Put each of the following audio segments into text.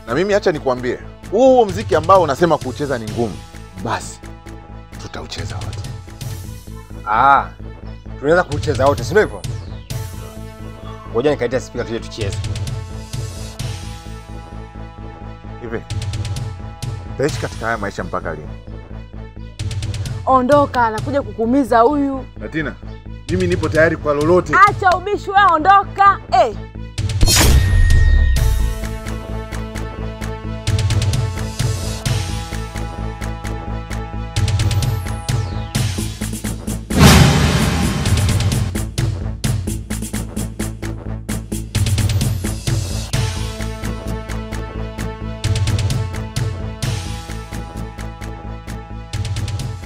Na mimi acha nikwambie, huu muziki ambao unasema kuucheza ni ngumu, basi tutaucheza wote. Ah, tunaweza kucheza wote, si ndio hivyo? Ngoja nikaita speaker tuje tucheze. Hivi utaishi katika haya maisha mpaka lini? Ondoka, anakuja kukuumiza huyu. Latina, mimi nipo tayari kwa lolote. Acha ubishi wewe, ondoka. Eh.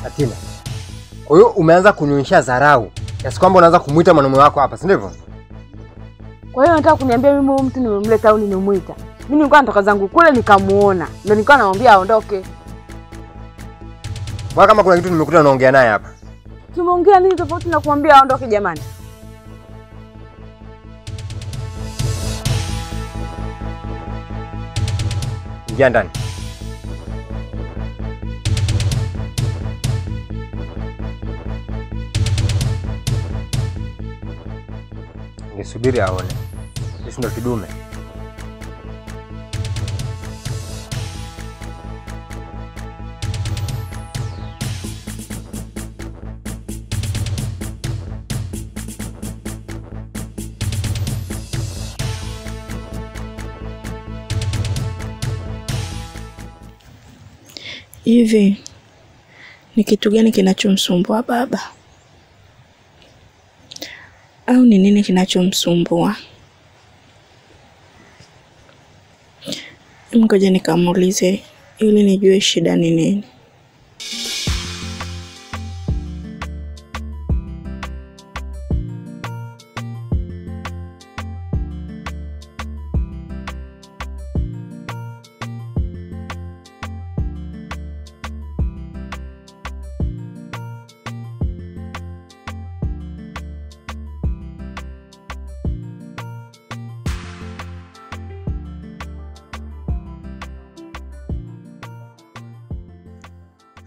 Latina, kwa hiyo umeanza kunionyesha dharau kiasi kwamba unaanza kumuita mwanamume wako hapa, si ndivyo? Kwa hiyo unataka kuniambia mimi huyu mtu nimemleta au nimemuita? Mimi nilikuwa natoka zangu kule nikamuona, ndio nilikuwa namwambia aondoke. Kwa kama kuna kitu nimekuta unaongea naye hapa. Tumeongea nini tofauti na kumwambia aondoke jamani? Ingia ndani. Nisubiri aone. Sisi ndo kidume. Hivi ni kitu gani kinachomsumbua baba? Au ni nini kinachomsumbua? Ngoja nikamuulize ili nijue shida ni nini.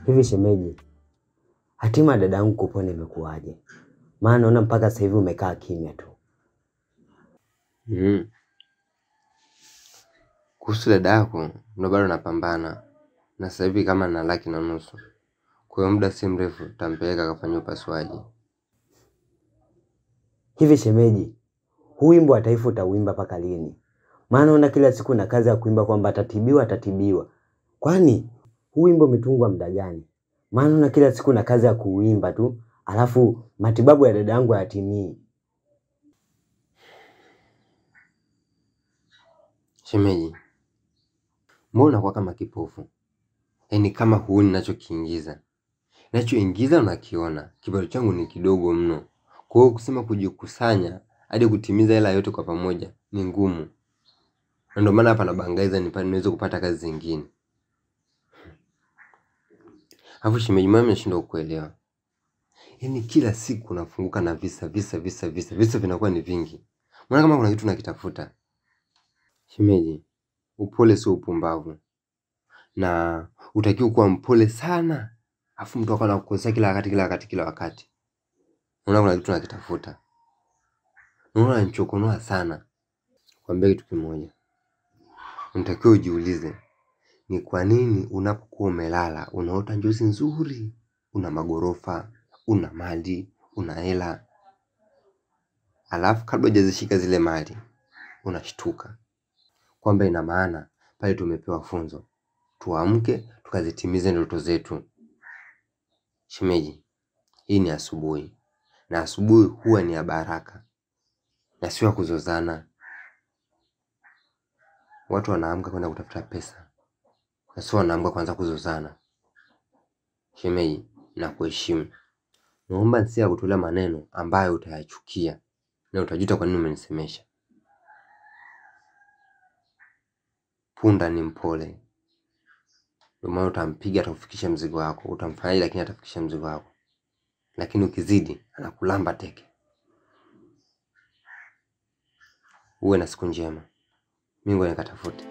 Hivi shemeji, hatima dada yangu kupona imekuwaje? Maana naona mpaka sasa hivi umekaa kimya tu. Kuhusu dada yako ndo bado napambana. Na sasa hivi kama na 1.5 laki. Kwa hiyo muda si mrefu tutampeleka akafanyia upasuaji. Hivi shemeji, huu wimbo wa taifa utauimba mpaka lini? Maana naona kila siku na kazi ya kuimba kwamba atatibiwa atatibiwa. Kwani huu wimbo umetungwa muda gani? Maana na kila siku na kazi ya kuimba tu, alafu matibabu ya dada yangu hayatimii. Shemeji, mbona unakuwa kama kipofu? Yaani kama huoni ninachokiingiza. Ninachoingiza unakiona. Kipato changu ni kidogo mno. Kwa hiyo kusema kujikusanya hadi kutimiza hela yote kwa pamoja ni ngumu. Na ndio maana hapa nabangaiza niweze kupata kazi zingine. Alafu shemeji, mimi nashindwa kukuelewa. Yaani kila siku unafunguka na visa visa visa visa. Visa vinakuwa ni vingi. Mbona kama kuna kitu nakitafuta? Shemeji, upole sio upumbavu. Na utakiwa kuwa mpole sana. Alafu mtu akawa anakukosea kila wakati kila wakati kila wakati. Unaona kuna kitu nakitafuta. Unaona unanichokonoa sana. Kwambia kitu kimoja. Unatakiwa ujiulize. Ni kwa nini unapokuwa umelala unaota njozi nzuri, una magorofa, una mali, una hela, alafu kabla hujazishika zile mali unashtuka kwamba ina maana pale tumepewa funzo, tuamke tukazitimize ndoto zetu. Shemeji, hii ni asubuhi, na asubuhi huwa ni ya baraka na sio kuzozana. Watu wanaamka kwenda kutafuta pesa na sio wanaamka kwanza kuzozana. Shemeji, na kuheshimu, naomba nisia kutolea maneno ambayo utayachukia na utajuta kwa nini umenisemesha. Punda ni mpole, ndio maana utampiga atakufikisha mzigo wako, utamfanyaje lakini atafikisha mzigo wako. Lakini ukizidi anakulamba teke. Uwe na siku njema. Mimi ngoja nikatafute.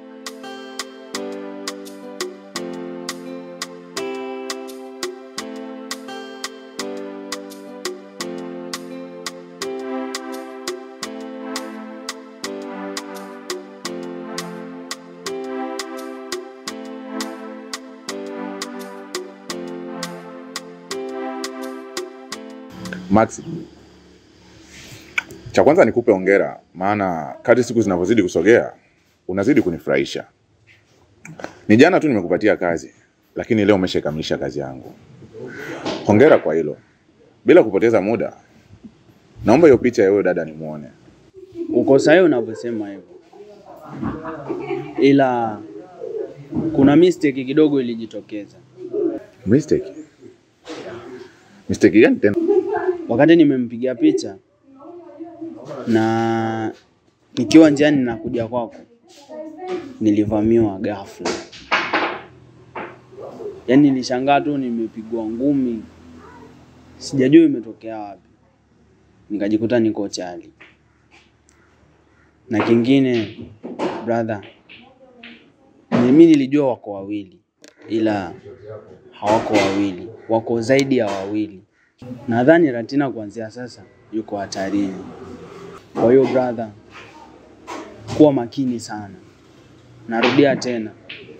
Max, cha kwanza nikupe hongera, maana kadri siku zinavyozidi kusogea unazidi kunifurahisha. Ni jana tu nimekupatia kazi, lakini leo umeshakamilisha kazi yangu. Hongera kwa hilo. Bila kupoteza muda, naomba hiyo picha ya huyo dada nimuone. Uko sahihi unavyosema hivyo. Ila kuna mistake kidogo ilijitokeza. Mistake? Mistake gani tena? Wakati nimempigia picha na nikiwa njiani nakuja kwako, nilivamiwa ghafla. Yaani nilishangaa tu nimepigwa ngumi. Sijajua imetokea wapi. Nikajikuta niko chali. Na kingine brother, mimi nilijua wako wawili, ila hawako wawili, wako zaidi ya wawili. Nadhani Ratina kuanzia sasa yuko hatarini. Kwa hiyo brother, kuwa makini sana. Narudia tena,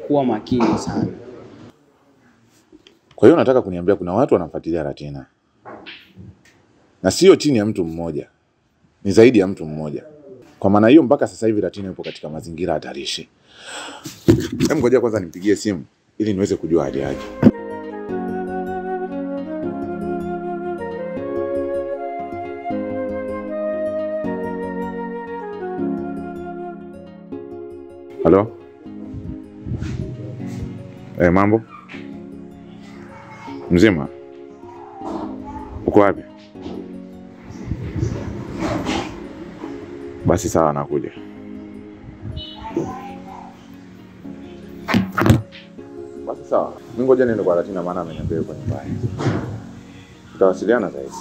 kuwa makini sana. Kwa hiyo nataka kuniambia kuna watu wanamfuatilia Ratina. Na sio chini ya mtu mmoja. Ni zaidi ya mtu mmoja. Kwa maana hiyo mpaka sasa hivi Ratina yupo katika mazingira hatarishi. Hebu ngoja kwanza nimpigie simu ili niweze kujua hali yake. Halo? Mambo? Mzima? Uko wapi? Basi sawa, nakuja. Basi sawa. Mimi ngoja niende kwa Ratina maana ameniambia yuko nyumbani. Tutawasiliana zaidi.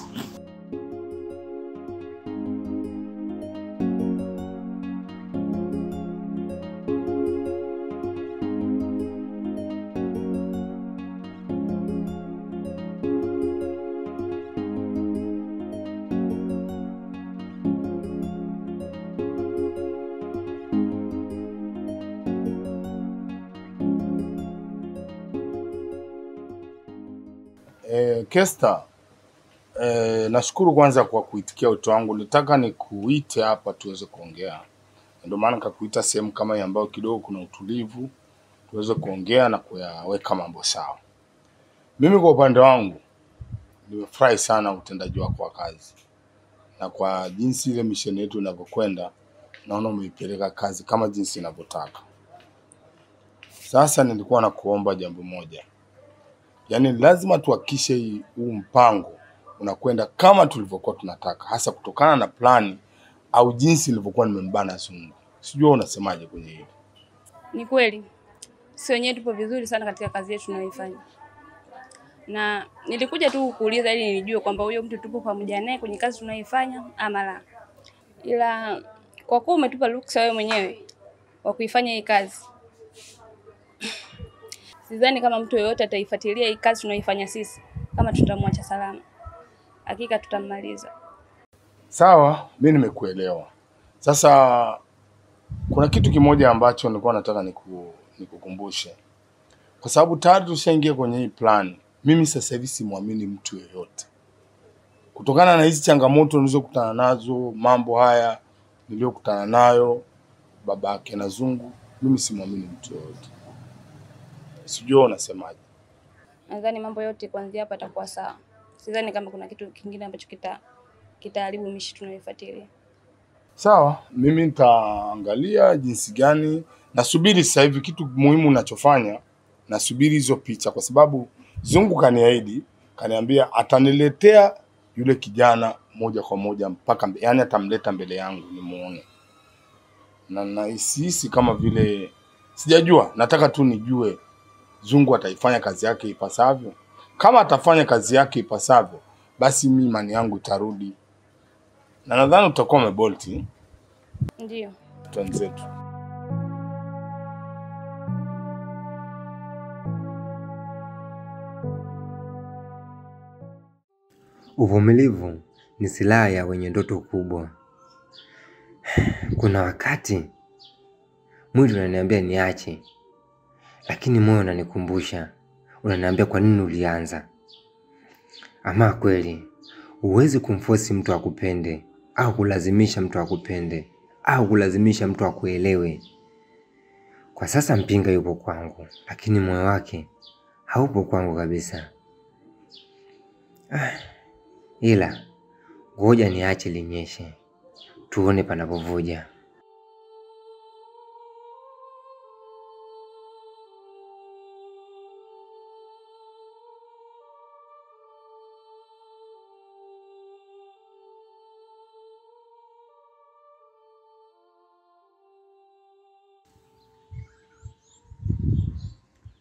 Kesta, nashukuru kwanza kwa kuitikia wito wangu. Nitaka nikuite hapa tuweze kuongea. Ndio maana nikakuita sehemu kama hii ambayo kidogo kuna utulivu, tuweze kuongea na kuyaweka mambo sawa. Mimi kwa upande wangu nimefurahi sana utendaji wako wa kazi. Na kwa jinsi ile mission yetu inavyokwenda, naona umeipeleka kazi kama jinsi inavyotaka. Sasa nilikuwa nakuomba jambo moja. Yaani lazima tuhakikishe huu mpango unakwenda kama tulivyokuwa tunataka, hasa kutokana na plani au jinsi nilivyokuwa nimembana Zungu. Sijui unasemaje kwenye hili. Ni kweli. Sisi wenyewe tupo vizuri sana katika kazi yetu tunayoifanya. Na nilikuja tu kukuuliza ili nijue kwamba huyo mtu tupo pamoja naye kwenye kazi tunayoifanya ama la. Ila kwa kuwa umetupa ruksa wewe mwenyewe wa kuifanya hii kazi, sidhani kama mtu yeyote ataifuatilia hii kazi tunayoifanya sisi kama tutamwacha salama. Hakika tutammaliza. Sawa, mimi nimekuelewa. Sasa kuna kitu kimoja ambacho nilikuwa nataka nikukumbushe. Kwa sababu tayari tushaingia kwenye hii plan. Mimi sasa hivi simuamini mtu yeyote. Kutokana na hizi changamoto nilizokutana nazo, mambo haya niliyokutana nayo, babake na Zungu, mimi simuamini mtu yeyote. Sijui unasemaje. Nadhani mambo yote kuanzia hapa yatakuwa sawa. Sidhani kama kuna kitu kingine ambacho kitaharibu mishi tunayoifuatilia. Sawa, mimi nitaangalia jinsi gani. Nasubiri sasa hivi kitu muhimu ninachofanya, nasubiri hizo picha kwa sababu Zungu kaniahidi, kaniambia ataniletea yule kijana moja kwa moja mpaka, yani atamleta mbele yangu nimuone. Na nahisi kama vile sijajua, nataka tu nijue Zungu ataifanya kazi yake ipasavyo. Kama atafanya kazi yake ipasavyo, basi mimi imani yangu itarudi. Na nadhani utakuwa umebolti. Ndio. Twenzetu. Uvumilivu ni silaha ya wenye ndoto kubwa. Kuna wakati mwili unaniambia niache, lakini moyo unanikumbusha, unaniambia kwa nini ulianza. Ama kweli Huwezi kumforce mtu akupende au kulazimisha mtu akupende au kulazimisha mtu akuelewe. Kwa sasa Mpinga yupo kwangu, lakini moyo wake haupo kwangu kabisa. Ila ngoja niache linyeshe, tuone panapovuja.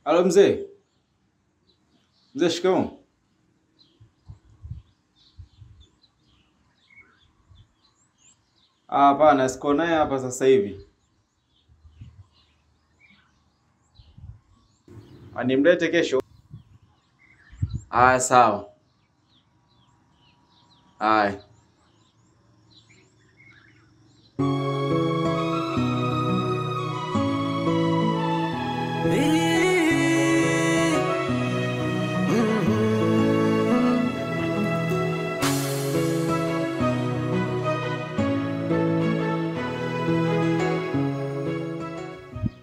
Halo mzee. Mzee, shikamoo. Hapana, siko naye hapa sasa hivi. Animlete kesho. Sawa. Haya.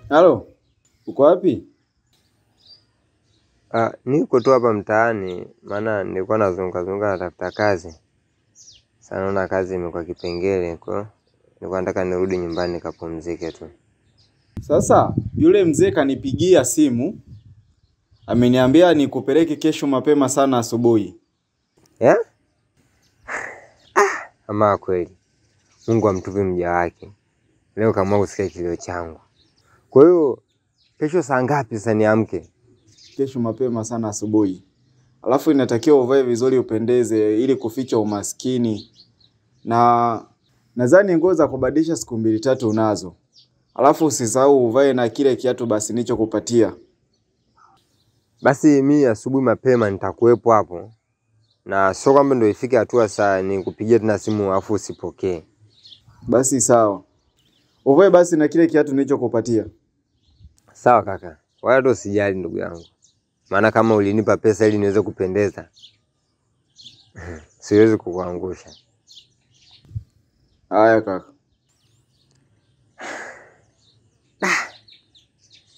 Halo, uko wapi? Niko tu hapa mtaani, maana nilikuwa nazunguka zunguka natafuta kazi. Sasa naona kazi imekuwa kipengele, kwa hiyo nilikuwa nataka nirudi nyumbani nikapumzike tu. Sasa yule mzee kanipigia simu, ameniambia nikupeleke kesho mapema sana asubuhi. Yeah? Ama kweli Mungu amtupe mja wake. Leo kama kusikia kilio changu. Kwa hiyo kesho saa ngapi sasa niamke? Kesho mapema sana asubuhi. Alafu inatakiwa uvae vizuri upendeze ili kuficha umaskini. Na nadhani nguo za kubadilisha siku 2-3 unazo. Alafu usisahau uvae na kile kiatu basi nilichokupatia. Basi mimi asubuhi mapema nitakuwepo hapo. Na sio kwamba ndio ifike hatua saa nikupigie tena simu alafu usipokee. Basi sawa. Uvae basi na kile kiatu nilichokupatia. Sawa kaka. Wala tu usijali ndugu yangu. Maana kama ulinipa pesa ili niweze kupendeza, siwezi kukuangusha. Haya kaka.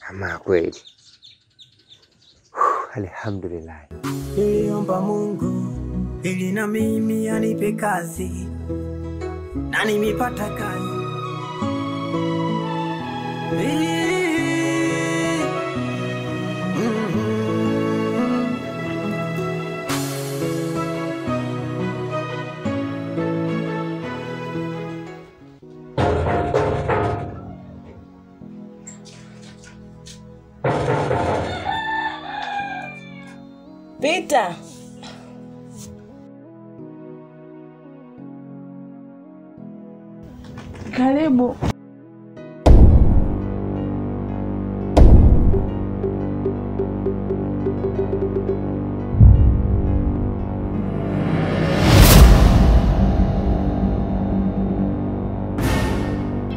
Ama kweli. Alhamdulillah. Niliomba Mungu ili na mimi anipe kazi, na nimepata kazi. Peter. Karibu.